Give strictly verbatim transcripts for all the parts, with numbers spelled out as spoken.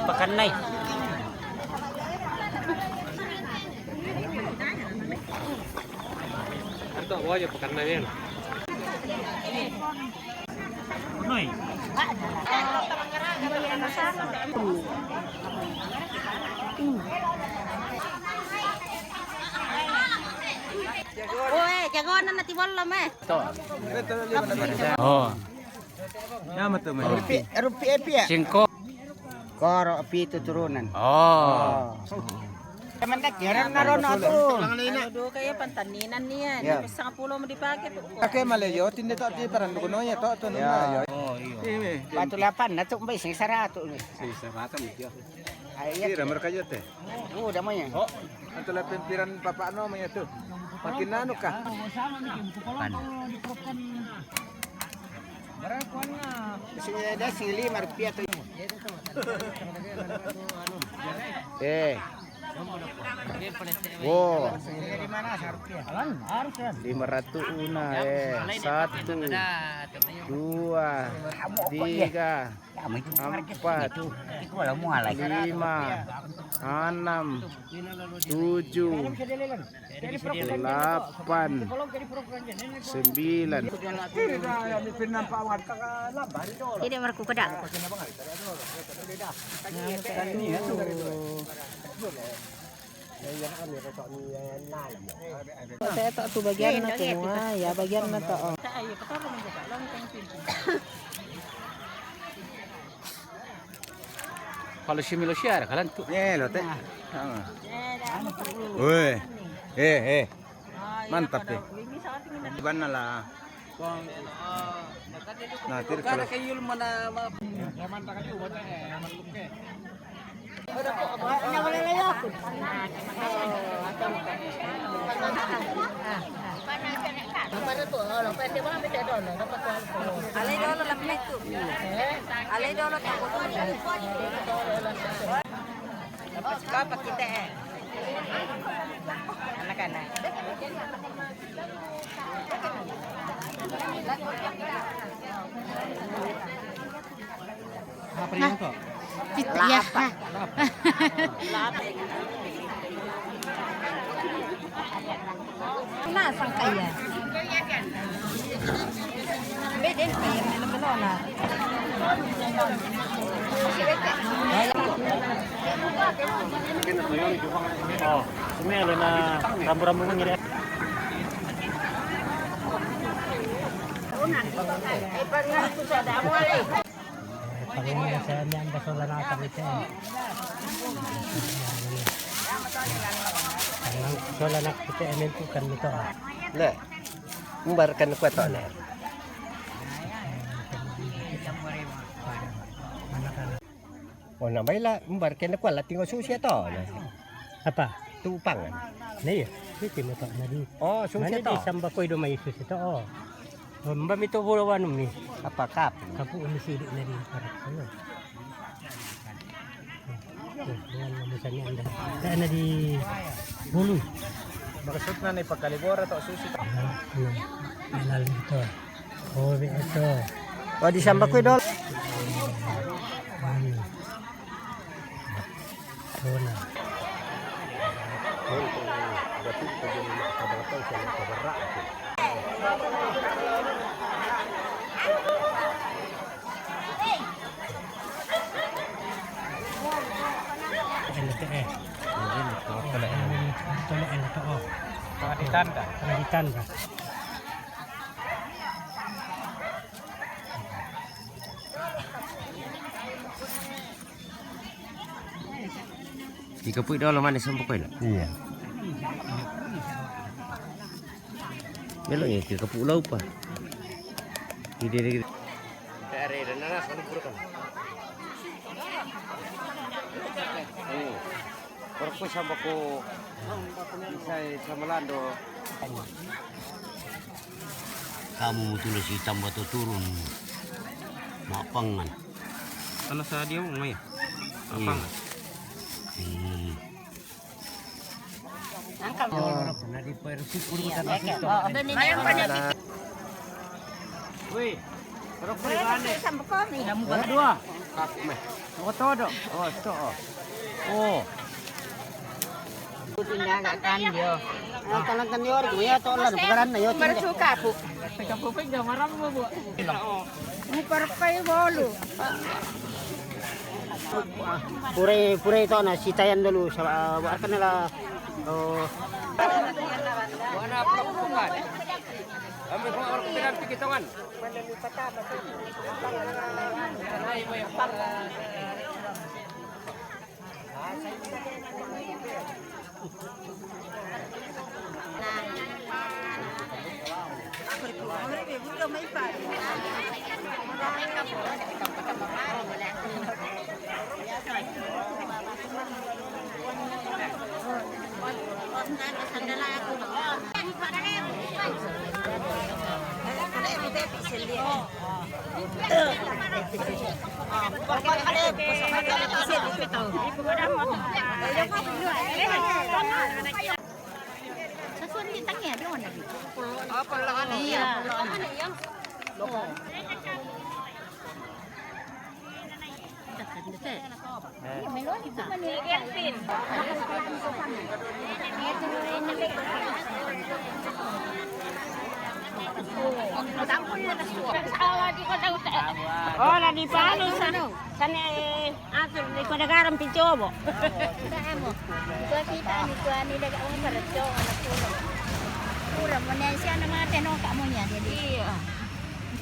Pakanay. Ano to? Pakanay yan. Noy. Oy, jagoan na ti Wallam, eh. To. Oh. Nama to, man? Rupi, rupi, eh, pia. Singko. Koro, pitu turunan. Oh. Teman tak kira na rono tu. Ano do kaya pantaninan niya. Ya. Isang pulo mo di pake. Ake malayo, tindi to, ti parang dugo no ya to, to na ya. Oh, iyo. Batu lapan na to, mbay, sing sarato ni. Sing sarato mo diyo. Ay, iya. Tira, mereka yo te. Oh, damo ya. Oh, ang tala pimpiran papa no, maya to. Makinano ka? Pan. Sing, eh, da, sing lima rupiah to. Eh. Wo. Lima ratus una, eh. Satu, dua, tiga, empat, lima, enam, tujuh, delapan, sembilan. Tidak merkukedak. Saya tak tu bagian na semua, ya, bagian na to, oh. Kalau si Milo siya, kalan tu. Eh, lo te. Woi. Eh, eh. Mantap te. Di mana lah? Nah, tir kalau. Alay dolo la pito. Alay dolo ta. Tapos ka pakita eh. Anak-anak. Apa yang to? Kita ya. Nasaan kaya? Beden pa yan, ano ba na? Oh, sumelo na rambo-rambo mo ngiri. Panginoon sa niyan, baso na natin ito. Sola na kita, emen tu kan ito. Le, umbar kan kuat to, le. Oh, na baila, umbar kan kuat la tingo susi to, le. Apa? Tupangan. Na iya, iti mo to, na di. Oh, susi to. Di samba ko do may susi to, oh. Mbami to bulawan mi. Apa kap? Kapu mi sidi na di para. Ano? Oh, dengan mamusan niya anda. Kaya na di bulu. Maksud na ni pagkalibora to susi. Ano? Ano? Ano ito? Oh, di ito. Oh, di samba ko dol. Ano? Una. Ano to eh? Ano to eh? Ano to, oh? Pangaditan da. Pangaditan da. Ikapuy daw laman isang bukoy na. Iya. Melo niya, ikapuy daw pa. Hindi, hindi. Pare, na na sa libro ka. Hmm. Pero ko sa bako, sa, sa Malando. Kamu mo tulo si tambah tuturun. Mapangan. Ano sa diyo mo, may? Mapangan. Hmm. Angkat. Oh. Pernah di Persib, guru. Iya, bukan oke. Persib, oh, benar. Wih, terus bagaimana? Yang muka kedua. Muka todo. Oh, itu. Oh. Tindakan dia. Kalau tangan kan dia, dia tolong, bukan, ya, tindak. Bersuka, Bu. Teka puping jamaran mo, Bu. Ini parpai bolu. Pure, pure itu na sitayan dulu, sa-, buatkan lah. Oh. Kami kung orang pikitongan. Sasuan di tangnya, dia warna biru. Apa lah, iya. Iya. Oh, na di palu sa-, sana, eh, atur, di ko nagaram picobo. Sa amo. Di ko kita, di ko ani, daga, oh, para coba, na pura. Pura, mo na siya na mga tenoka mo niya, jadi. Iya.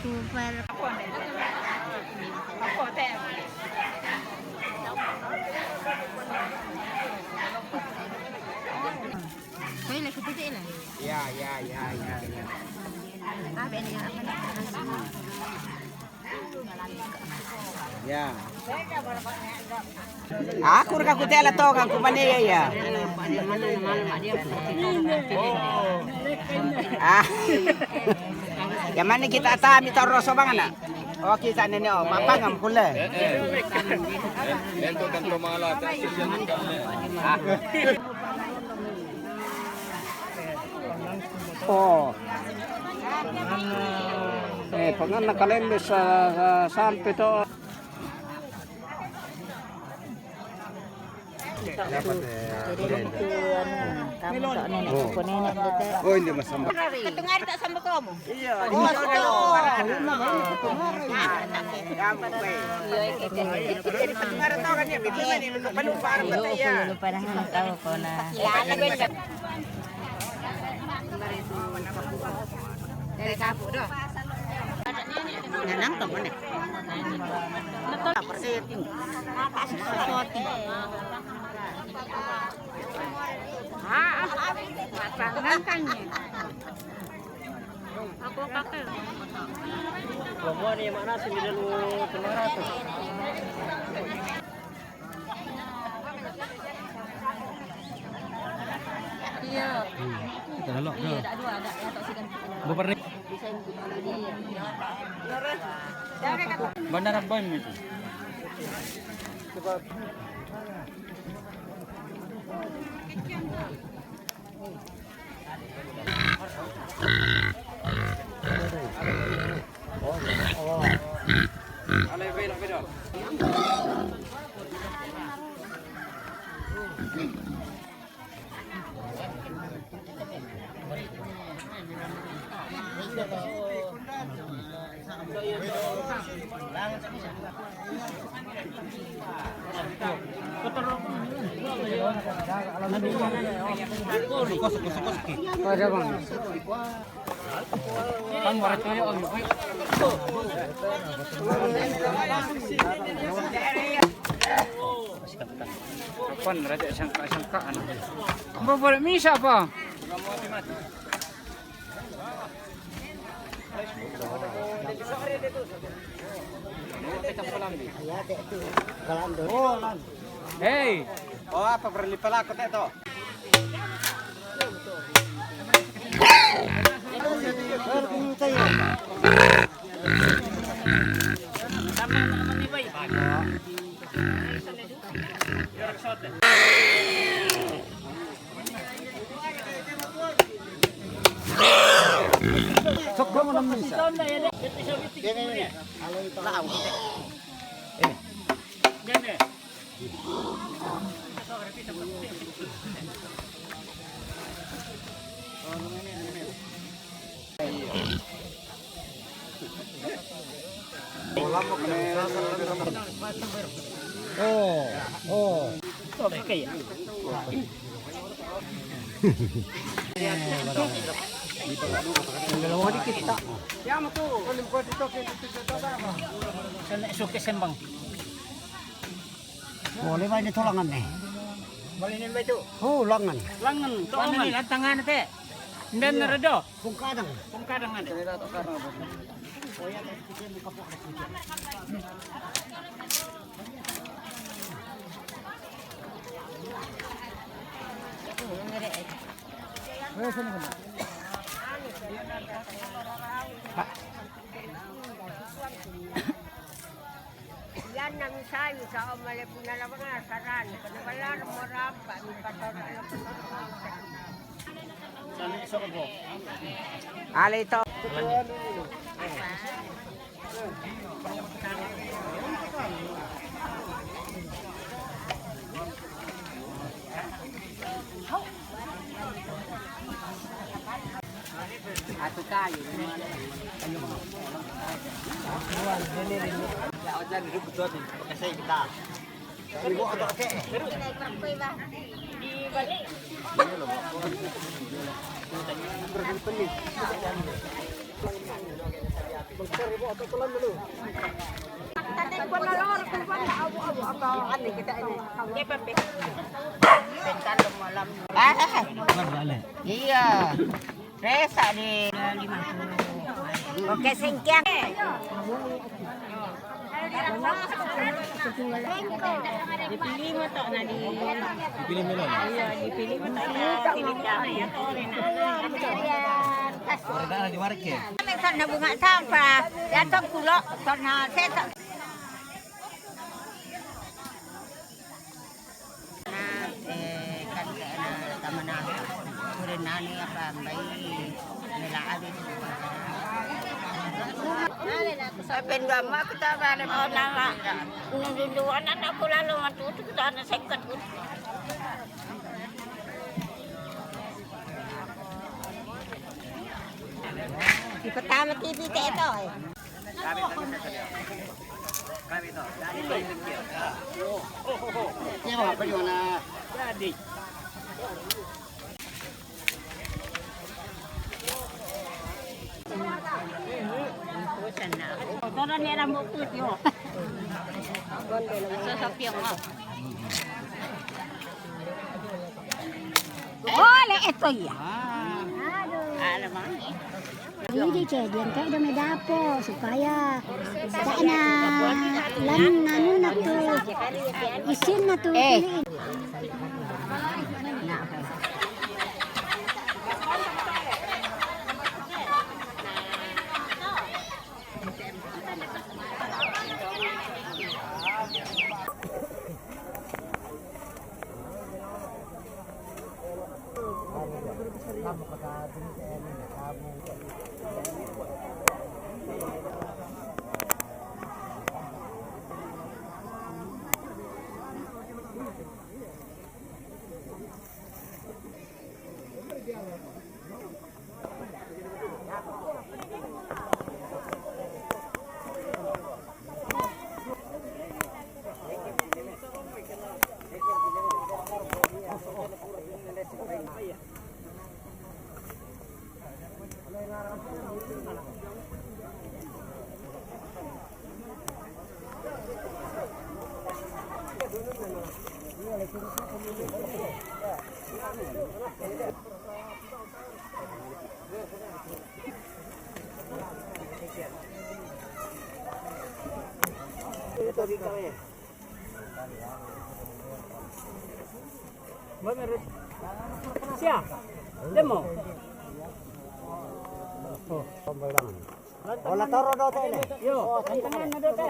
Super. Soy, lagi dito, ila. Ya, ya, ya, ya, ya. Ah, bene, ya. Ya. Aku reka kutela toka kumane ya. Ah. Ya mane kita tami taro sobangana. Oh, kita nene, oh, mapangam kule. Eh, eh. Eh, lento tanto mala, ta-, ah. Oh. Eh, pangan na kalembes sa, sa sampe to. Jadi, itu, anu, kamu tak nenek, oh, nenek, nenek. Oh, ini masamba. Katungari tak samba kamu? Iya. Oh, iya. Jadi, katungari tahu kan ya, betul kan ini, lupa, lupa, lupa, ya. Lupa, lupa, tahu kau, nah. Dari kampung dah. Nang to mana? Perseting. Perseting. Ah, ah. Tangan kan ya. Aku pakai. Kamu ni mana sih, di dalam lima ratus? Iya. Hmm. Kita lalok ke? Iya, tak ada, ada yang tak segan. Beberapa. Bandar Abang itu. Kan warna tuyul, oh, yuk. Kan raja sangka-sangkaan. Mbak boleh misa apa? Hei. Oh, apa perlu pelaku teh to? Boleh ba ini tulangan ne. Boleh ini ba itu. Oh, langan. Langan, tulangan. Lantangan te. Ndan redo. Pungkadang. Pungkadang ada. Yan na misayu sa o male puna labanga sarani kana balar morampa mi pator. Ale ito. Iya. Resa di. Oke, singkiang. Dipilih mo to na di. Dipilih mo to na. Dipilih mo to na. Dipilih mo to na. Warga di warga. Minsan na bunga sampah. Yan to kulo. To na seto. Na, eh, kan kaya na tama na. Kurin na ni apa, bay, nila abi. Sabi nga mo, kita ba na mo na nga. Nunduan na ako lalo, matuto kita na sa ikat ko. Ipatama T V ka ito eh. Todo ni rambut putih, oh. Sa sapyong, oh. Ole, ito ya. Alam mo, eh. Hindi, che, diyan kayo daw may dapo, supaya sana lang, ano na to, isin na to. Eh. Siya. Demo. Oh. Wala toro do te ne. Yo, tantangan na do te.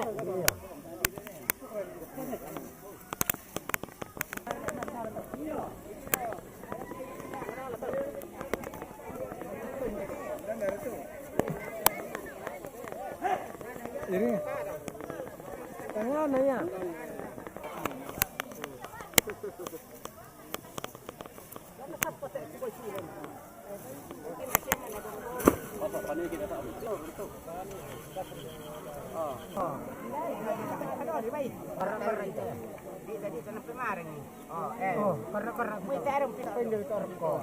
Jadi, tengah nanya. Oh, karena karena kita ada pindah ke Torko.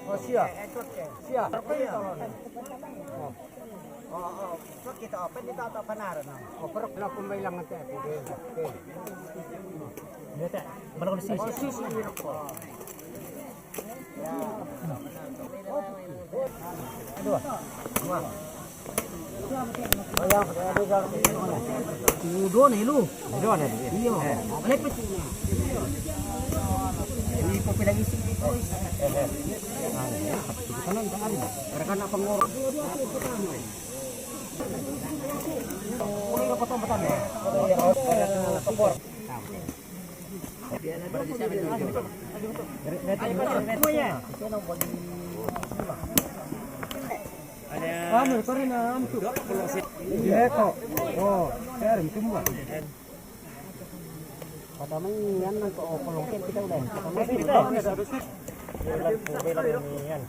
Oh, siap. Siap. Torko itu. Oh. Oh, oh, so kita open di toto panaro no. Oh, pero na pun bilang nanti aku. Oke. Dia tak, mana kalau sisi? Oh, sisi ni ko. Ya. Aduh. Wah. Ayan, ayan, ayan. Udo na ilo. Udo na ilo. Iyo. Lepet na. Hindi ko pinag-isip dito. Eh, eh. Ano, yan, kapag kanan, kanan. Pero ka na pangoro. Ano, ito rin ang anto. Ito. Oh, sir, tumba. Pada may yan lang to, oh, kolongkin kita ulit. Pada may kita. Bilang po, bilang yan.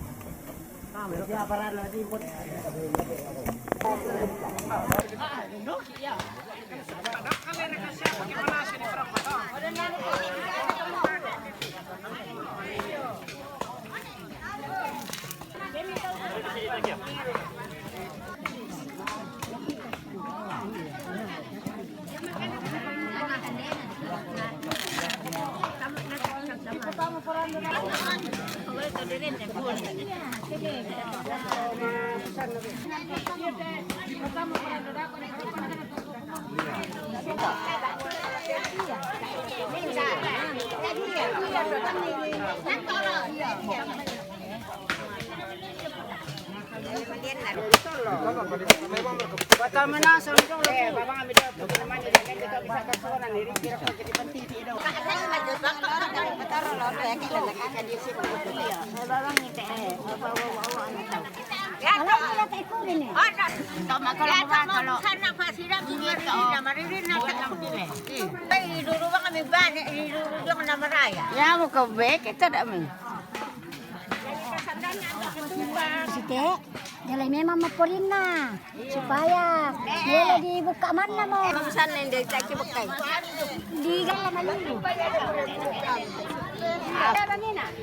Ya, mau ke bek, kita dah main. Site, jalai memang maporinna supaya melo dibuka manna mo. Sana yang dari tadi bukai. Di dalam aja.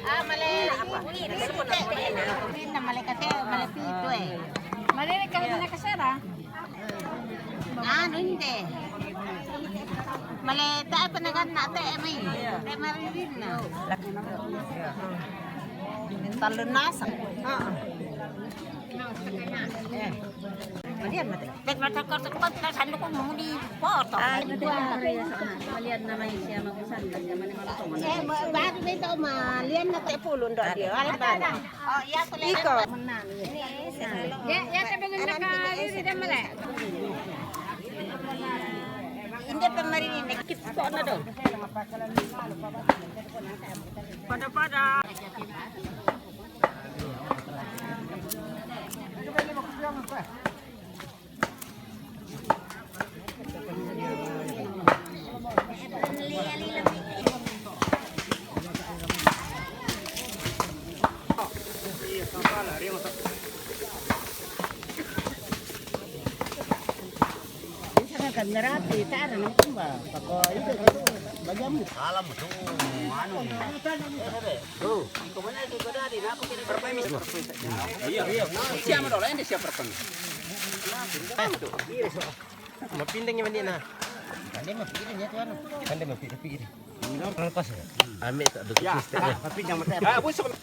Ah, male. Male kate, male pitu eh. Male kate na kasera. Anu, hindi. Male, tae pa nagan na tae, may. Tae maririn na. Talon nasa. Oo. Eh. Malian na tae. Tek matakar sa kapag sando ko mo di poto. Ay, malian na may siya magusan. Kasi mali. Eh, ba-, bakit may tao malian na tae pulon doon di. Wala ba na? Iko. Ya, ya, sabi ko na ka, hindi na mali. Hindi pa maririnig. Kit ko na doon. Pada-pada. Alam mo, ito, ano. Tuh, ikaw man ay, ikaw dati, napakita. Iya, iya. Siya mo doon, hindi siya perpan. Mapindang yung hindi na. Hindi, mapindang niya, tuwan. Hindi, mapindang. Ano pa siya? Ami, ito, doon. Ya, mapindang mo tayo. Ah, buso ko.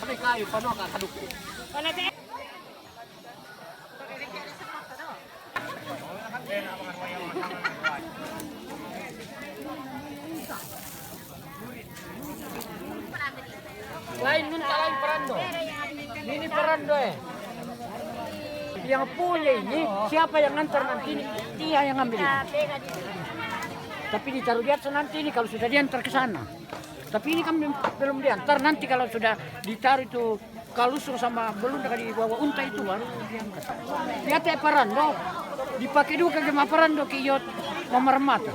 Kami kayo, paano ka kaduko? Lain nunta, lain parando. Ini parando, eh. Yang punya ini, siapa yang antar nanti ini, dia yang ambil. Tapi ditaruh di atas nanti ini kalau sudah diantar ke sana. Tapi ini kan belum diantar, nanti kalau sudah ditaruh itu kalusur sama belum, di bawah unta itu baru diangkat. Iate parando, dipakai duka ke ma parando ke iot mamar mata.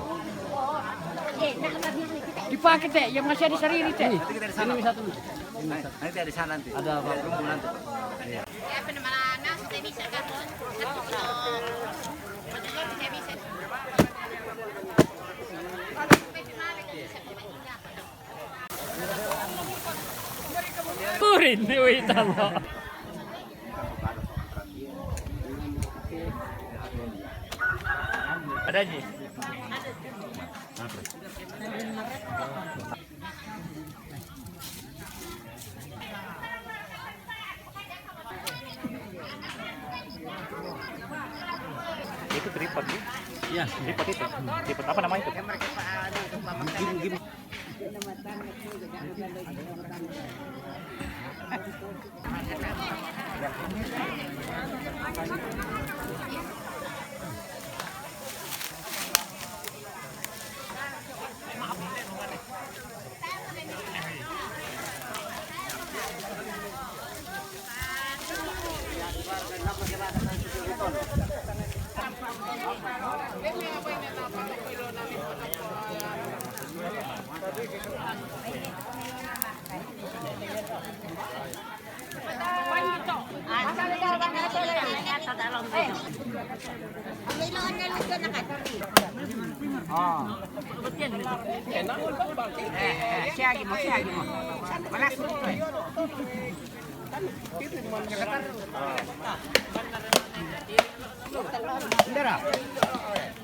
Dipakai te, yang masih ada sariri te. Ini satu. Nanti ada sana nanti. Ada apa? Ada nanti. Kurin, wait, Allah. Ada ji. Itu tripod, ya? Iya. Tripod itu. Tripod apa namanya itu? Gim, gim.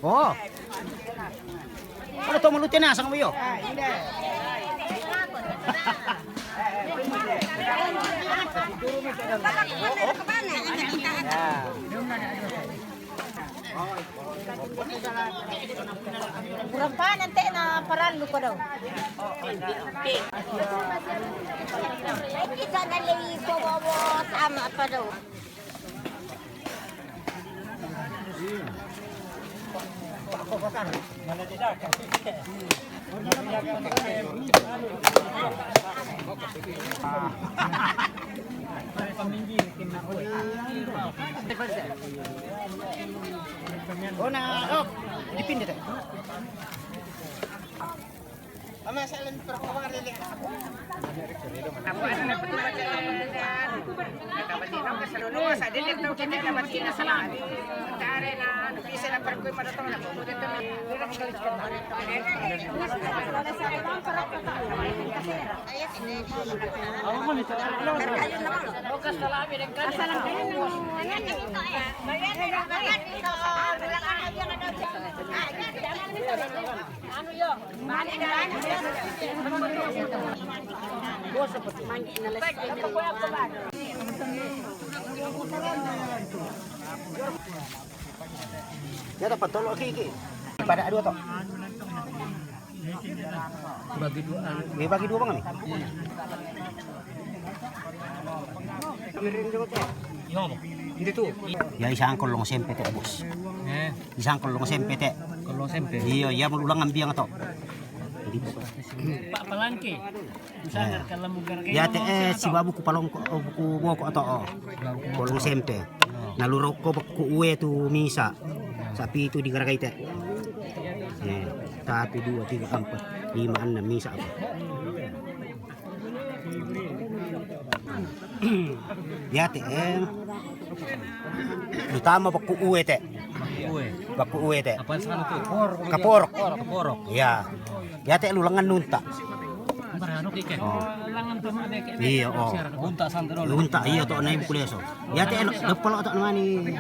Oh. Ano to, maluti na, sang uyo. Kurang pa, nanti na paralo pa daw. Ay, kita na lang ito, wawa, tama pa daw. Oh, na, oh, dipindi tayo. Ya, dapat tolong, Ki, Ki. Pada dua, toh. Bagi dua, anu. Ya, bagi dua, Bang, nih. Iya. Ini tuh. Ya, isang kolong sempe te, Bos. Eh. Isang kolong sempe te. Kolong sempe. Iya, iya, mau ulang ambil yang to. Pak Palangke. Misalnya, kalau mau gargai, ya, te, eh, si babu ku palong ko, oh, ku boko to, oh. Kolong sempe. Na luroko bakku ue tu misa. Sapi itu digaragai te. Eh, tapi dua, tiga, empat, lima, enam misa apa? Ya, te, eh. Utama bakku ue te. Ue. Bakku ue te. Apa sana tuh? Kaporok. Kaporok. Ya. Ya, te, lulangan nunta. Oh. Iya, oh. Unta santai dulu. Unta, iya, to, nai buku leso. Ya, te, lepelo to, nani.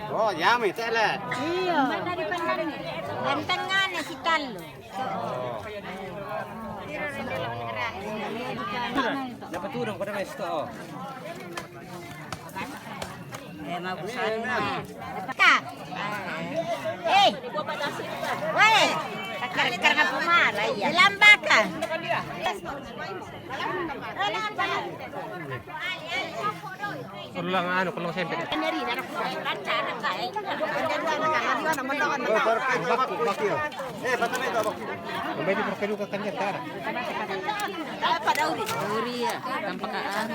Oh, yami, te, le. Iya. Bantangane si tallo. Dapat turun pada mesto. Ka. Eh. Weh. Kakar-kakar ngapa marah ya? Dilambaka. Ulang anu, ulang sempit. Kembali perkeduka kan dia tak ada. Uri ya, tanpa ka anu.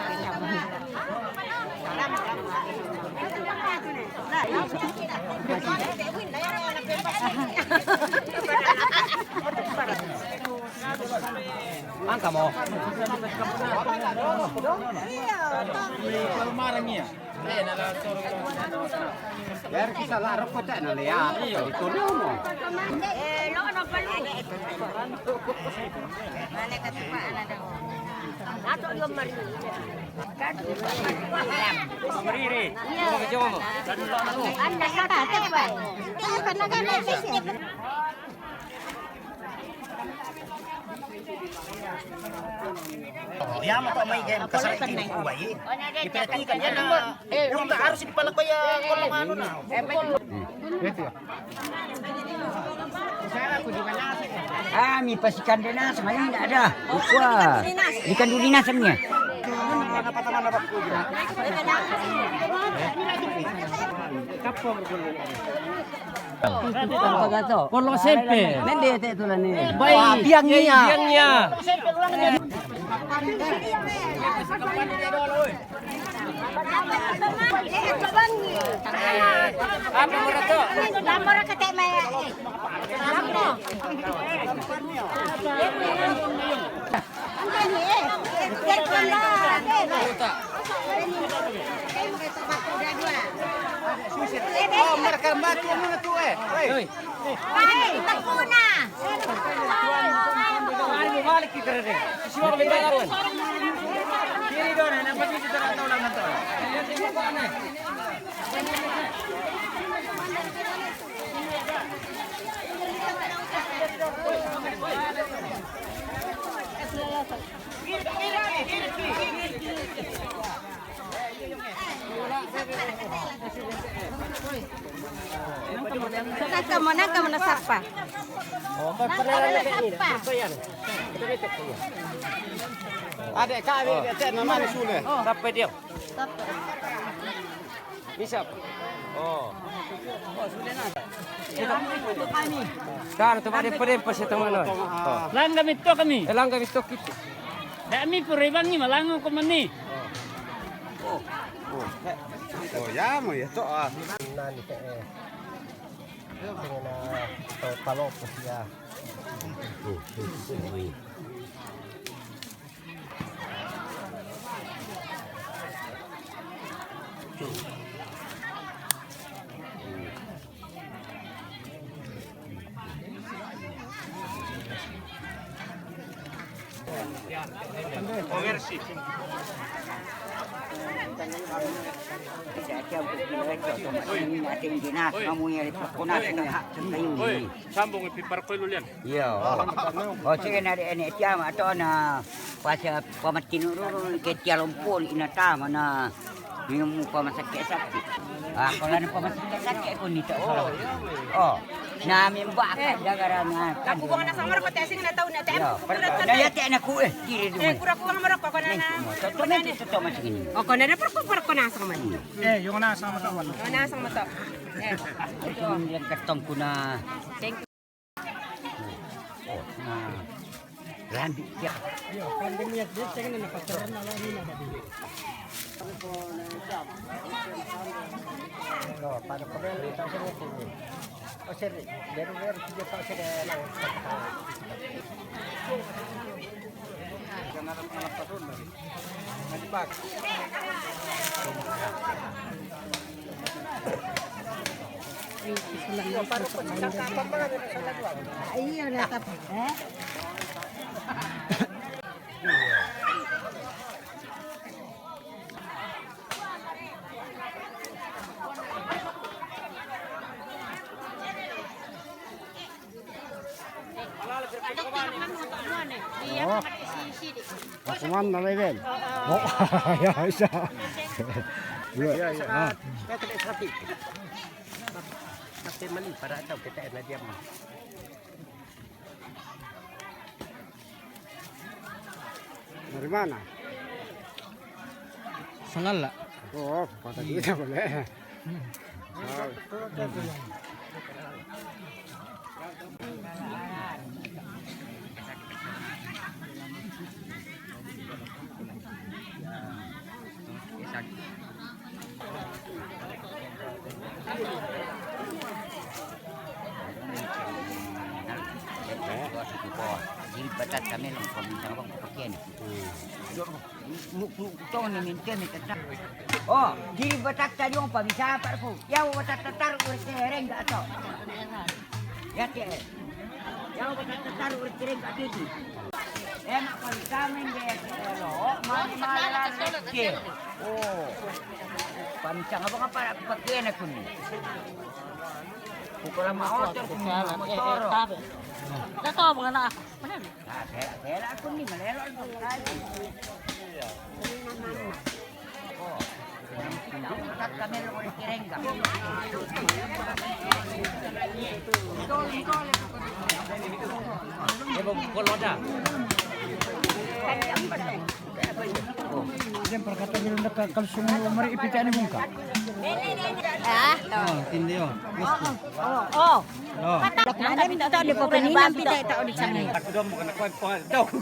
Angka mo. Biar bisa larok kota na ya. Itu dulu. Dia mau kok main game kasar ini kuai. Diperhatikan ya na. Urang tak harus dipalak ya kalau anu na. Kami pasti kandenas, main tidak ada. Wah, di kandulinas sebenarnya. Polo sempe. Nende te tu lani. Bai. Biang iya. Biang iya. Apa merato? Lapor ke T M A. Oh, mereka batu mana tu eh? Hei. Hei, tekuna. Mari balik kita ni. Siapa berjalan? Kiri dona, nampak itu tak tahu lah nanti. Nangka mo, nangka mo nasapa. Nangka mo nasapa. Ada kami, ada nama ni sudah. Siapa dia? Bisa. Oh. Kan tu pada pada pas itu mana? Langga mito kami. Eh, langga mito kita. Dak mi puriban ni malango ko mani. Oh. Oh. Oh, ya mo ya to ah. Nani ke eh. Dengan ah, to palo po siya. Oi. Sambung pi parkoi lulian. Iya. Oh, sige na di ene tiama to na pasa pamatinurun ke tialompo ina tama na minum pamasakke-sakke. Ah, kalau ada pamasakke-sakke ko ni tak salah. Oh. Na mimbaka dagara na kan. Aku bukan nasa maroko te asing na tau na te. Iya, na ya te na ku eh kiri dulu. Eh, kura kuang maroko ko na na. Toto na toto masih ini. Oh, ko na na perko perko nasa mani. Eh, yung nasa mata. Oh, nasa mata. Eh. Yung katong ko na. Thank you. Oh, nah. Lanjut ya. Oh, pada kembali tak sini. Oh, sini. Biar biar kita tak sini lang. Jangan ada pengalaman lagi. Iya, udah tapi, eh? Oh. Aku mana, Beben? Oh, ya, bisa. Iya, iya. Ah. Kita tidak sakit. Tapi mali para tahu kita enak diam. Dari mana? Sangala. Oh, kota kita boleh. Diri batat kami lang paminsang bang papakian. Mu mu tong ni minta minta tak. Oh, diri batat tadi orang paminsang apa aku? Ya batat tatar urus kereng gak tau. Ya ke. Ya batat tatar urus kereng gak tau. Eh mak paminsang main gaya ke lo. Mari mari lah ke. Oh. Paminsang apa apa pakai aku ni. Bukan lama otor aku ni motor. Dah tahu mengenai apa? Mana? Ah, kaya, kaya lah aku ni malelok tu. Oh. Kami lo kireng ka. Dia bawa pukul roda. Dia berkata bila nak kalau semua mari ipit ni bungka. Ah, oh, tindi oh. Oh, oh. Oh. Mana minta dia kau ni nampi tak tak di sana. Aku dah bukan aku apa. Tahu.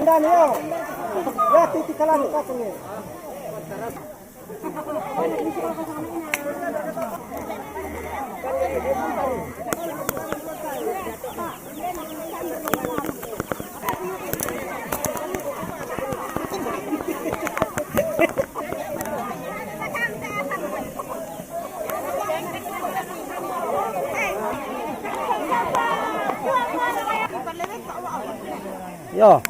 Dani, yo. Ya, titi kalan, katanya. Yo.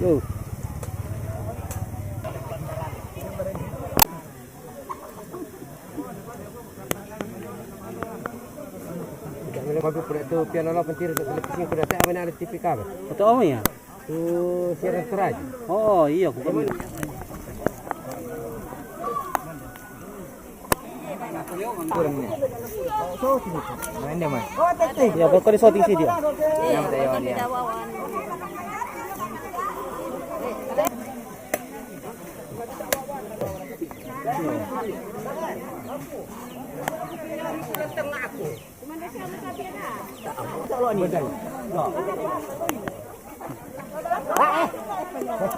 Yo. Kami lagu proyek tu piano lah pentir untuk seleksi kuda tak mana ada T P K. Betul ya? Tu siaran Toraja. Oh iya, aku kan. Ya, pokoknya syuting sih dia.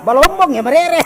Balombong ya merere.